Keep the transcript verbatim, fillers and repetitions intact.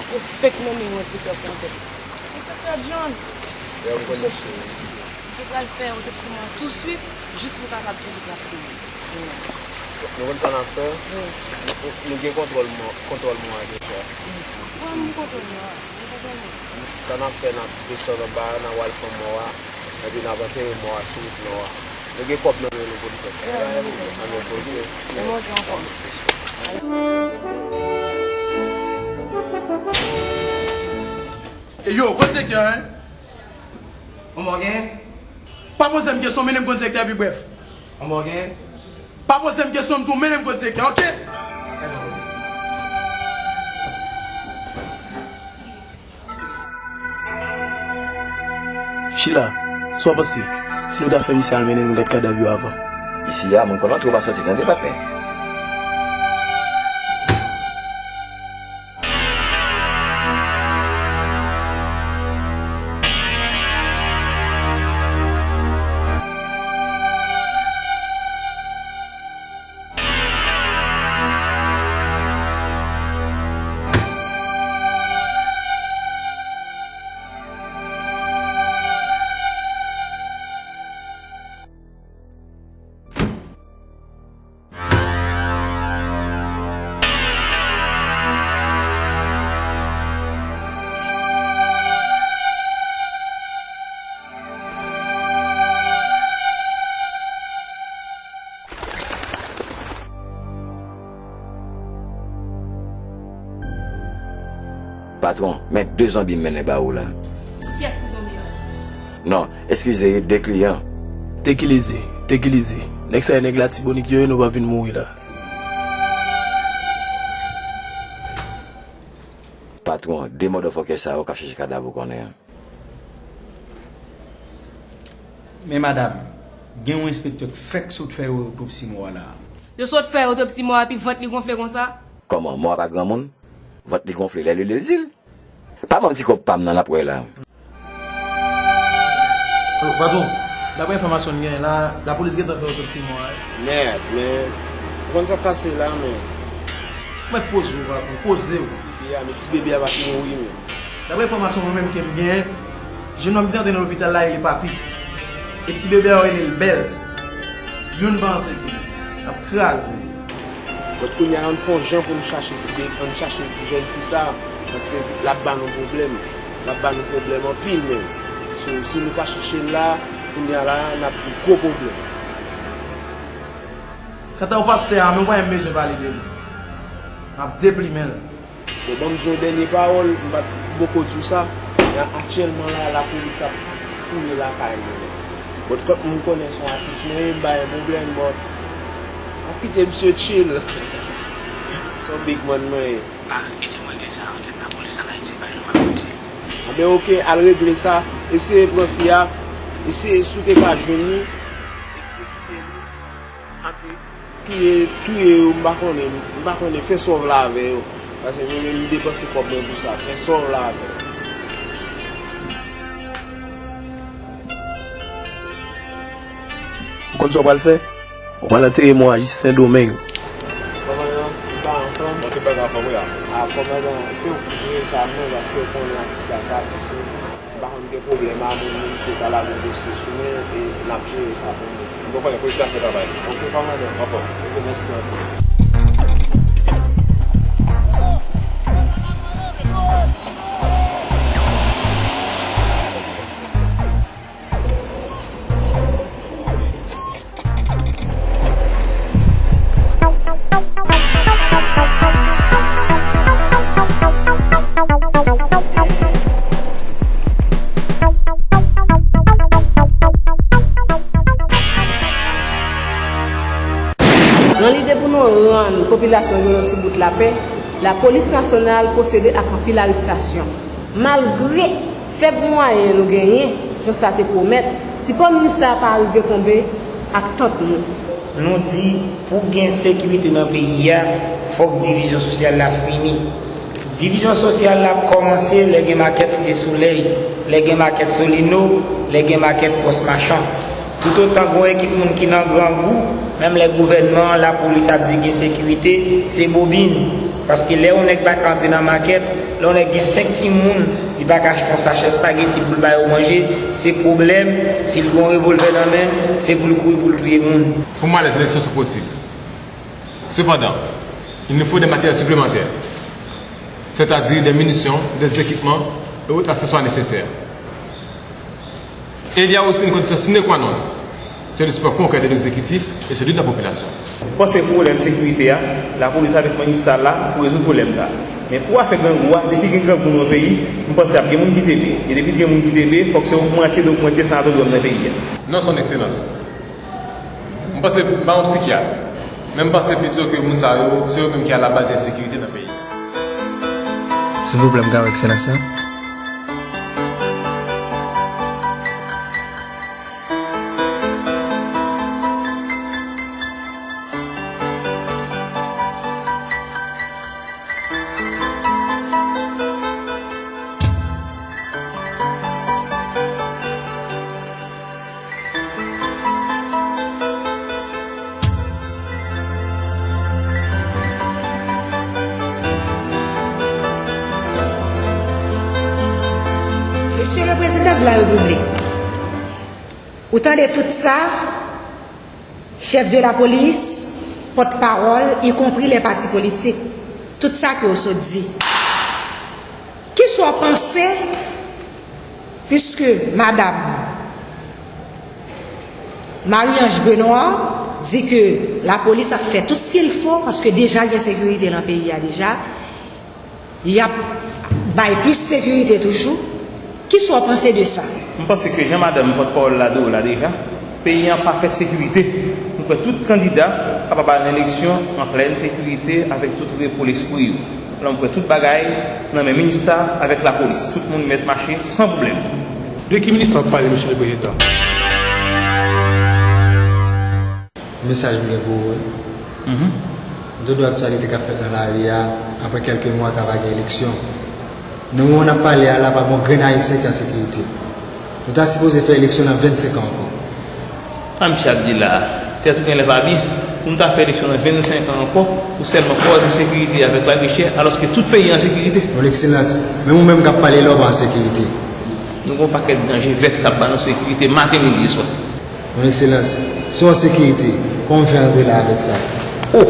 Yo fèk nonmen yon enspektè pou antèt. Enspektè John! Misye pral fè otopsi mò a touswit, jis pou kapab di li pral tounen. Nou konn sa n ap fè? Nou, nou gen kontwòl mò, kontwòl mò a deja. Wi, nou kontwòl mò a. Nou kontwòl mò a. Sa n ap fè, n ap desann anba a, n ap al pran mò a, epi n ap antere mò a sou wout nò a. Nou gen kòb nan men nou pou n fè sa. Ann poze. E yo, kote direktè a, en? Kòman w gen? Pa poze m kesyon, mennen m kot direktè a pi brèf. Kòman w gen? Pa poze m kesyon, m di w mennen m kot direktè, oke? Sheila, sa w panse? Si nou ta fè misye al mennen nou gad kadav yo avan? Isi a, moun konn antre, w pa sòti, tande, patnè? Patwon, men de zonbi m mennen ba ou la. Kiyès ki zonbi yo? Non, eskize, de kliyan. Tenkilize, tenkilize. Nèg sa yo nèg Latibonit yo ye, nou p ap vin mouri la. Patwon, de motherfucker sa yo k ap chache kadav ou konnen an. Men madam, gen yon enspektè k fèk sot fè otopsi mò a la. Yo sot fè otopsi mò a epi vant li gonfle konsa? Kòman, mò a pa granmoun? Vant li gonfle, lè li lezi l. Pa ban m ti kòb pa m nan, n ap wè la. Alo, patwon, daprè enfòmasyon n genyen la, lapolis gentan fè otopsi mò a, wi. Mèd, men, ou konn sa k pase la, men. Mèt poze w, patwon, poze w. Bebe a, men ti bebe a pa t mouri, men. Daprè enfòmasyon mwen menm ke m genyen, jennonm ki te antre nan lopital la rele Patrick. E ti bebe a yo rele l Bèl. Youn pa an sekirite. N ap kraze. Donk, kounye a, ann fè yon jan pou n chache ti bebe, ann chache jèn fi sa, paske l ap ba nou pwoblèm. L ap ba nou pwoblèm anpil menm. So, si nou pa chache l la, kounye a la, n ap gen gwo pwoblèm. Kanta w pastè a, menm pa menm bezwen pale de li. N ap deplimen l. Bon, ban m di w yon dènye pawòl, m pa t poko di w sa, men aktyèlman la, lapolis ap fouye lakay mwen. Bon, kòm m konnen se yon atis mwen ye, m pa gen pwoblèm, but m ap kite misye chill. Se yon big man mwen ye. Pa kite m regle sa, ankèt lapolis ann Ayiti pa janm ap itil. Anben, oke, al regle sa, eseye pran fi a, eseye si w te ka jwenn li, egzekite li. Antre. Touye, touye yo, m pa konnen, m pa konnen, fè sa w vle avè yo. Paske mwen menm, m depanse kòb mwen pou sa, fè sa w vle avè yo. Ou konn sa w pral fè? Ou pral antere mò a jis Sendomeng. Kòmandan, ou pa anfòm? Mwen tout bagay anfòm, wi, a. A, kòmandan, se ou ki jere sa, non, paske ou konnen atis la, se atis ou. M pa konn gen pwoblèm a moun, men misye ta lage yon dosye sou mwen e n ap jere sa pou nou. M konprann, polis la fè travay li. Oke, kòmandan. Anfòm. Oke, mèsi anpil. Nan lide pou nou rann popilasyon yo yon ti bout lapè, Lapolis Nasyonal pwosede ak anpil arestasyon. Malgre fèb mwayen nou genyen, jan sa te pwomèt, sipò minis la pa rive konbe ak tant nou. Nou di, pou gen sekirite nan peyi a, fòk divizyon sosyal la fini. Divizyon sosyal la ap kòmanse lè gen makèt Site Solèy, lè gen makèt Solino, lè gen makèt Pòs Machan. Toutotan gen yon ekip moun ki nan grangou, menm lè gouvènman an, lapolis ap di gen sekirite, se bobin. Paske lè yon nèg pa ka antre nan makèt, lè yon nèg gen senk timoun, li pa ka achte yon sachè espageti pou l ba yo manje, se pwoblèm, si l gen yon revòlvè nan men, se pou l kouri pou l touye moun. Pou mwen, les élections sont possibles. Cependant, il nous faut des matériels supplémentaires, c'est-à-dire des munitions, des équipements et autres accessoires nécessaires. Et il y a aussi une condition sine qua non, c'est le support concret de l'exécutif et celui de la population. M panse pwoblèm sekirite a, lapolis avèk MONUSA la pou rezoud pwoblèm sa a. Men pou afè grangou a, depi gen grangou nan yon peyi, m panse ap gen moun ki tebe. E depi gen moun ki tebe, fòk se ogmante, dogmante sanatoriyòm nan peyi a. Non, Son Excellence. M panse m pa yon sikyat, men m panse pito ke moun sa yo, se yo menm ki alabaz ensekirite nan peyi a. Silvouplè, m ka wè Ekselans la? Mesye le Prezidan de la Repiblik, ou tande tout sa, chèf de la polis, pòtpawòl, ikonpri lè pati politik, tout sa ke w sot di. Kisa w panse, piske madam Marie-Ange Benoît di ke lapolis ap fè tout ce qu'il faut, paske deja gen sekirite nan peyi a deja, y ap bay plis sekirite toujou. Kisa w panse de sa? M panse ke jan madanm pòtpawòl la di w la deja, peyi an pa fèt sekirite. M kwè tout kandida kapab al nan eleksyon an plèn sekirite avèk tout repo lespri yo. Alò, m kwè tout bagay nan men minista avèk lapolis. Tout moun mèt mache san pwoblèm. De ki minis w ap pale, Mesye le Prezidan? Mesaj m gen pou ou, wi. M tande aktyalite k ap fèt nan lari a, apre kèlke mwa, ta va gen eleksyon. Nan moman n ap pale a la, pa gen yon grenn Ayisyen ki an sekirite. Nou ta sipoze fè eleksyon nan vennsenk an ankò. Sa misye ap di la a, tèt ou genlè pa byen. Pou nou ta fè eleksyon nan vennsenk an ankò, ou sèlman kwaze sekirite avèk lavi chè, alòske tout peyi an sekirite. Yon Ekselans, menm ou menm k ap pale la, ou pa an sekirite. Nou gen yon pakèt danje vèt k ap ba nou sekirite maten, midi e swa. Yon Ekselans, si w an sekirite, kòman w fè antre la avèk sa? Oh!